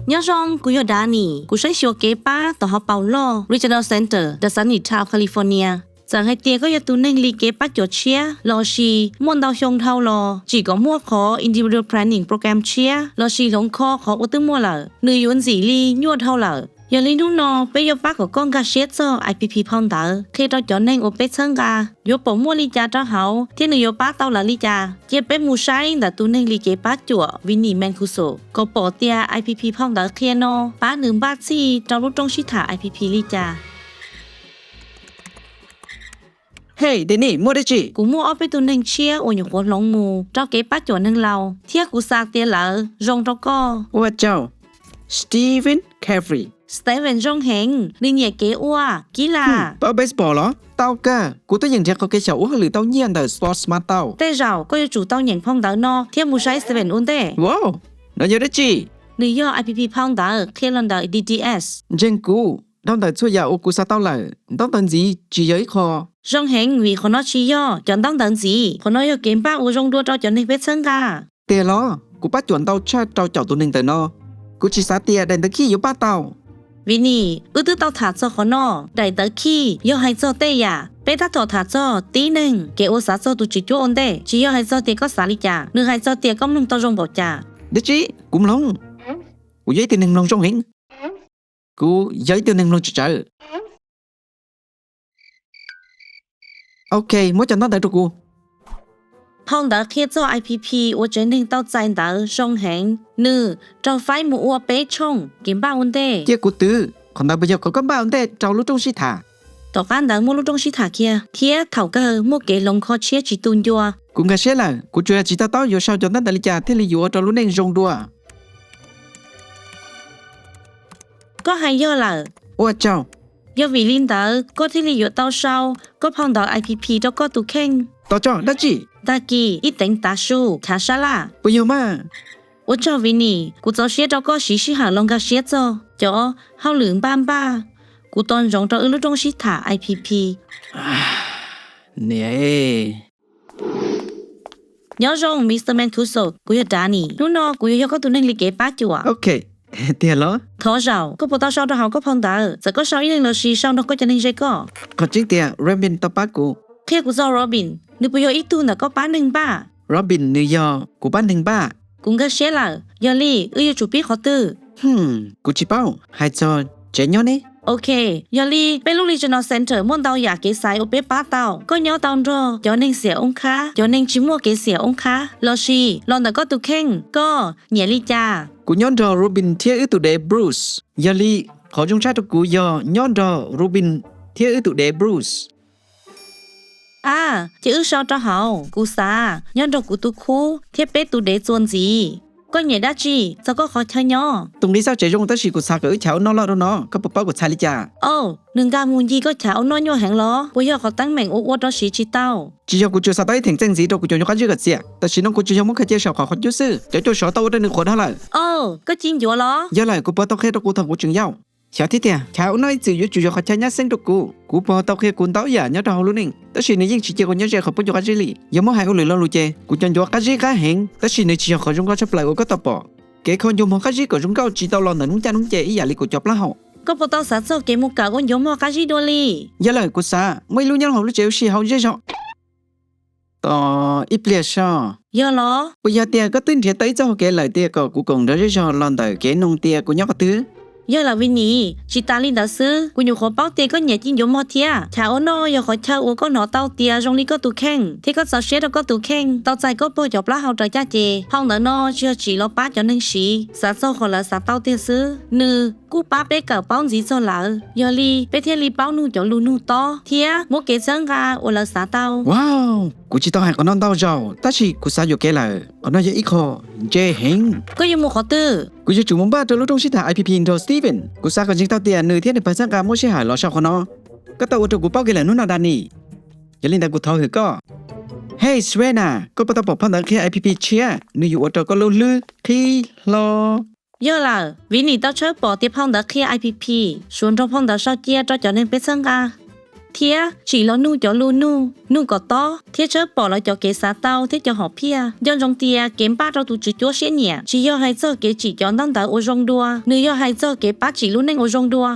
Nyob zoo, kuv yog Danny, kuv saib xyuas kev pab tom hauv paus loj Regional Center, Dassani Town, California. Txawm hais tias koj yog tus neeg li kev pab cuam tshiab lossis muaj ntau xyoo dhau los tsim kom muaj qhov Individual Planning Program tshiab lossis hloov kho qhov uas twb muaj lawm, nws yuav ntxim li nyuaj dhau lawm. Yog li hnub no peb yuav pab kom koj nkag siab txog I P P phau ntawv, qhia rau cov neeg uas peb txhawb nqa yuav pom muaj li cas rau hauv thiab nws yuav pab tau lawv li cas. Cia peb mus saib ntawm tus neeg li kev pab cuam Vinny Mancuso kom pom tias I P P phau ntawv qhia no pab nws npaj txhij rau lub rooj sib tham I P P li cas. Hej, Danny, muaj dab tsi? Kuv muaj ob peb tug neeg tshiab uas nyuam qhuav hloov mus rau kev pab cuam neeg laus thiab kuv xav tias lawv zoo rau koj. Ua tsaug, Stephen Caffrey. Stephen zoo heev, nws nyiam kev ua kib lam. Pab baseball los? Tau kawg, kuv twb yeej nrhiav qhov kev xyaum ua hauj lwm tau nyiaj ntawm Sportsmart tau. Tej zaum koj yuav tsum tau nyeem phau ntawv no thiab mus saib Stephen ua ntej. Wow, no yog dab tsi? Nws yog I P P phau ntawv qhia los ntawm D D S. Ntseeg kuv, dhau ntawm txhua yam uas kuv xav tau lawm, ntaub ntawv ntxiv tsis yog ib qho. Zoo heev vim qhov no tsis yog cov ntaub ntawv ntxiv, qhov no yog kev npaj ua zoo dua rau cov neeg peb txhawb nqa. Tiag los? Kuv pab cuam ntau tshaj rau caum tus neeg ntawm no. Kuv tsis xav tias daim ntawv khij yuav pab tau. Vinny, wb twb tau tham txog qhov no. Daim ntawv khij yog hais txog tej yam peb tab tom tham txog tib neeg kev ua xav txog tus tswv cuab ua ntej, tsis yog hais txog tias koj xav li cas, nws hais txog tias koj mloog tau zoo npaum cas. Dab tsi? Kuv mloog. Kuv yog ib tug neeg mloog zoo heev. Kuv yog ib tug neeg mloog tsawv tsawv. Ok, muab cov ntaub ntawv rau kuv. Phau ntawv qhia txog I P P ua tsev neeg tau txais ntawv zoo heev, nws raug faib mus ua peb tshooj kev npaj ua ntej. Cia kuv twv, qhov ntawd puas yog qhov koj npaj ua ntej rau lub rooj sib tham? Tom qab ntawd muaj lub rooj sib tham kiag thiab thaum kawg muaj kev hloov kho tshiab tsis tu ncua. Kuv nkag siab lawm, kuv tsuas yog tsis to taub yuav sau cov ntaub ntawv li cas thiaj li yuav ua rau lub neej zoo dua. Koj hais yog lawm. Ua tsaug. Yog vim li ntawd koj thiaj li yuav tau sau koj phau ntawv I P P rau koj tus kheej. Tos tso, dab tsi? Tag kis ib teev tav su chav sab laj. Puas yog mas? Ua tsaug Vinny, kuv txaus siab rau koj siv sij hawm los nkag siab txog cov hauj lwm npaj npaj kuv tos ntsoov rau wb lub rooj sib tham I P P. Niam. Nyob zoo Mr. Mancuso, kuv yog Danny. Hnub no kuv yuav yog koj tus neeg li kev pab cuam. Ok, tiag los? Thov zaum koj puas tau sau rau hauv koj phau ntawv, txawm koj sau ib leeg lossis sau nrog koj cov neeg ze koj? Qhov tseeb tias Robin tau pab kuv. Qhia kuv txog Robin, nws puas yog ib tug ntawm koj pab neeg npaj? Robin nws yog kuv pab neeg npaj. Kuv nkag siab lawm, yog li wb yuav tsum pib qhov twg? Kuv tsis paub, hais txog tsev nyob ne. Ok, yog li peb lub Regional Center muaj ntau yam kev xaiv uas peb pab tau. Koj nyob tau nrog cov neeg xiam oob qhab, cov neeg tsis muaj kev xiam oob qhab, lossis los ntawm koj tus kheej, koj nyiam li cas? Kuv nyob nrog Robin thiab wb tus dev Bruce. Yog li, qhov zoo tshaj rau kuv yog nyob nrog Robin thiab wb tus dev Bruce. A, ces wb sau rau hauv, kuv xav nyob nrog kuv tus khub thiab peb tus dev txuas ntxiv. Koj nyiam dab tsi txog koj qhov chaw nyob? Tus nqi xauj tsev zoo tab sis kuv xav kom wb chav ua noj loj rau no, koj puas paub kuv txhais li cas? Au, nws nkag mus ncig koj chav ua noj nyuaj heev los? Puas yog qhov teeb meem uas ua rau siv tsis tau? Tsis yog, kuv tsuas xav tau ib theem txeej ntxiv rau kuv cov nyuag qab zib kom txias. Tam sim no kuv tsuas yog muab khaws cia saum qhov qhov cub xwb, cov cua sov tau ua rau nws qhuav dhau lawm. Au, koj ci ncuav los? Yog lawm, kuv puas tau qhia rau kuv thaum kuv tseem yau? Xyov thiab tiag, chav ua noj ib txwm yuav tsum yog qhov chaw nyab xeeb rau kuv. Kuv puas tau qhia kuv ntau yam nyob rau hauv lub neej, tab sis nws yeej tsis cia kuv nyob ze qhov pub nyuag qab zib li. Yog muab hais ua lwm lo lus ces kuv cov ncuav qab zib qab heev, tab sis nws tsis yog qhov zoo nkauj tshaj plaws uas koj tau pom. Kev kho ncuav mog qab zib kom zoo nkauj tsis tau los ntawm hnub caj hnub ces ib yam li kuv cov plaub hau. Koj puas tau xav txog kev mus kawm ua ncuav mog qab zib dua li? Yog lawm, kuv xav muaj ib lub nyob hauv lub tsev ua si hauv zej zog. Tos ib pliag soj. Yog los? Puas yog tias koj twb nrhiav tau ib txoj hau kev lawm tias kom kuv koom nrog zej zog los ntawm kev noog tias kuv nyob qhov twg? Yog lawm Vinny, tsis tas li ntawd xwb, kuv nyuam qhuav paub tias koj nyiam ci ncuav mog thiab. Chav ua noj yog qhov chaw uas koj hnov tau tias zoo li koj tus kheej thiab koj txaus siab rau koj tus kheej, tau txais koj pog cov plaub hau raws caj ces. Phau ntawv no tsis yog tsim los pab cov neeg siv, xav txog qhov lawv xav tau tiag xwb. Nws kuj pab peb kawm paub ntxiv txog lawv, yog li peb thiaj li paub nug cov lus nug tob thiab muab kev txhawb nqa uas lawv xav tau. Wow, kuv tsis tau hais qhov no ntau zaus tab sis kuv xav yuam kev lawm. Qhov no yog ib qho ntse heev. Koj yuav mus qhov twg? Kuv yuav tsum mus npaj rau lub rooj sib tham I P P nrog Steven. Kuv xav kom ntseeg tau tias nws thiab nws pawg txhawb nqa muaj sij hawm los sau qhov no. Koj tau ua rau kuv paub kev lawm hnub no, Danny. Yog li ntawd kuv thov hwm koj. Hej, Serena, koj puas tau pom phau ntawv qhia I P P tshiab? Nws yuav ua rau koj lub hlwb qhib hlo. Yog lawm, Vinny tau tshawb pom tias phau ntawv qhia I P P suav nrog phau ntawv sau cia rau cov neeg peb txhawb nqa. thiab tsim los nug cov lus nug nug kom tob thiab tshawb pom lawv cov kev xav tau thiab cov hom phiaj. Nco ntsoov tias kev npaj rau tus Tswv Cuab siab nyiam tsis yog hais txog kev tsim cov ntaub ntawv ua zoo dua, nws yog hais txog kev pab tsim lub neej ua zoo dua.